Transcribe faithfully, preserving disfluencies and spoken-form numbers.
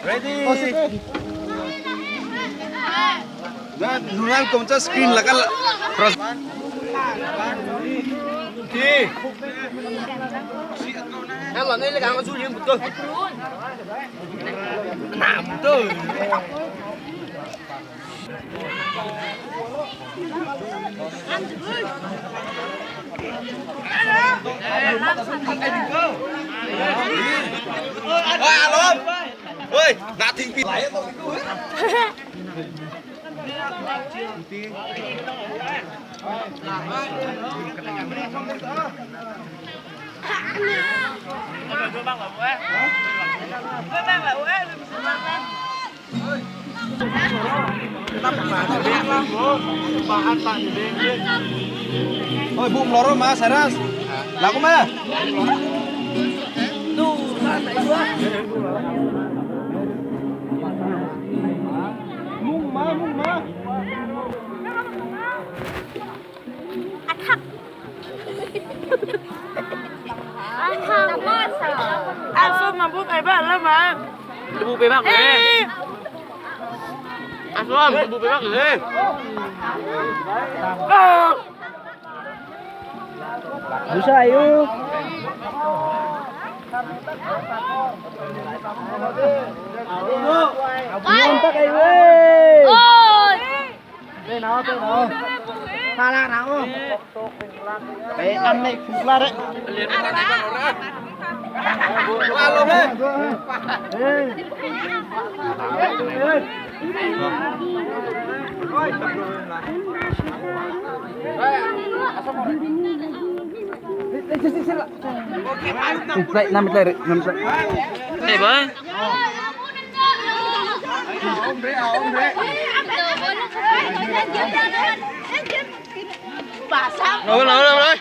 Ready? Nunal kawmcha screen lakah la. Cross. Ti. Nang la nei lakah ma zu liam betul. Nam tu. Oi, alom. Oi, nothing. Ôi, bum lor ma, Saras. Lagu ma. Mung ma, mung ma. Athak. Athak. Asom, mabuk ai ba lama. Lebu pebak ni. Asom, lebu pebak ni. Busa ayu. Buan tak ayu. Oi. Tê nau, tê nau. Tha lak nau. Ê, ăn nê khuk lak rê. Alo, ê. Ê. Ê, năm mét lê rê, năm mét lê. Ê, bye. Rồi, rồi, rồi, rồi.